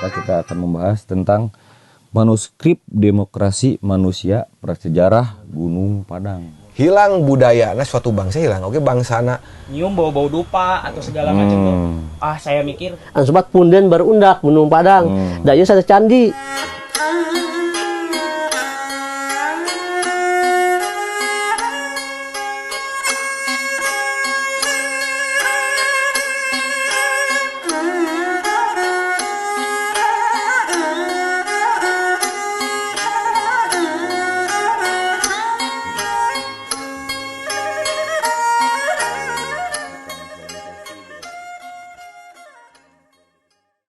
Maka kita akan membahas tentang manuskrip demokrasi manusia prasejarah Gunung Padang. Hilang budaya, nah, suatu bangsa hilang. Oke, bangsana. Nyium bau-bau dupa atau segala macam tuh. Ah, saya mikir Anu sobat punden berundak Gunung Padang. Da ieu satu candi.